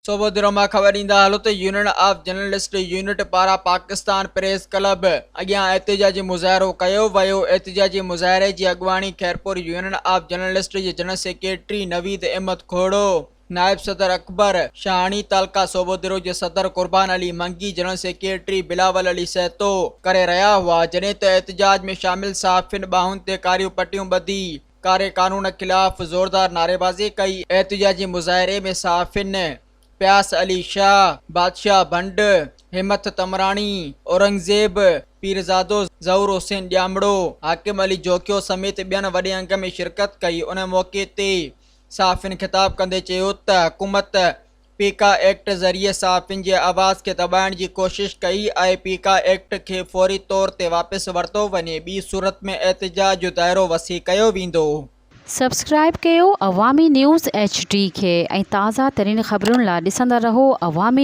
صوبوديرو مان خبر ڏيندا هلو ته يونين آف جرنلسٽ يونٽ پاران پاڪستان پريس ڪلب اڳيان احتجاجي مظاهرو ڪيو ويو. احتجاجي مظاهري جي اڳواڻي خيرپور يونين آف جرنلسٽ جي جنرل سيڪريٽري نويد احمد کوڙو، نائب صدر اڪبر شاهاڻي، تعلقه صوبوديرو جي صدر قربان علي منگي، جنرل سيڪريٽري بلاول علي سهتو ڪري رهيا هئا. جڏهن ته احتجاج ۾ شامل صحافين ٻانهن تي ڪاريون پٽيون ٻڌي ڪاري قانون خلاف زوردار نعريبازي ڪئي. احتجاجي مظاهري ۾ صحافين پياس علي شاهه، بادشاهه ڀنڊ، همٿ تمراڻي، اورنگزيب پيرزادو، ظهور حسين ڄامڙو، حاڪم علي جوکيو سميت ٻين وڏي انگ ۾ شرڪت ڪئي. ان موقعي تي صحافين خطاب ڪندي چيو ته حڪومت پيڪا ايڪٽ ذريعي صحافين جي آواز کي دٻائڻ جي ڪوشش ڪئي آهي، پيڪا ايڪٽ کي فوري طور تي واپس ورتو وڃي، ٻي صورت ۾ احتجاج جو دائرو وسيع ڪيو ويندو. سبسڪرائيب ڪيو عوامي نيوز ايڇ ڊي کي ۽ تازه ترين خبرن لا ڏسندا رهو عوامي.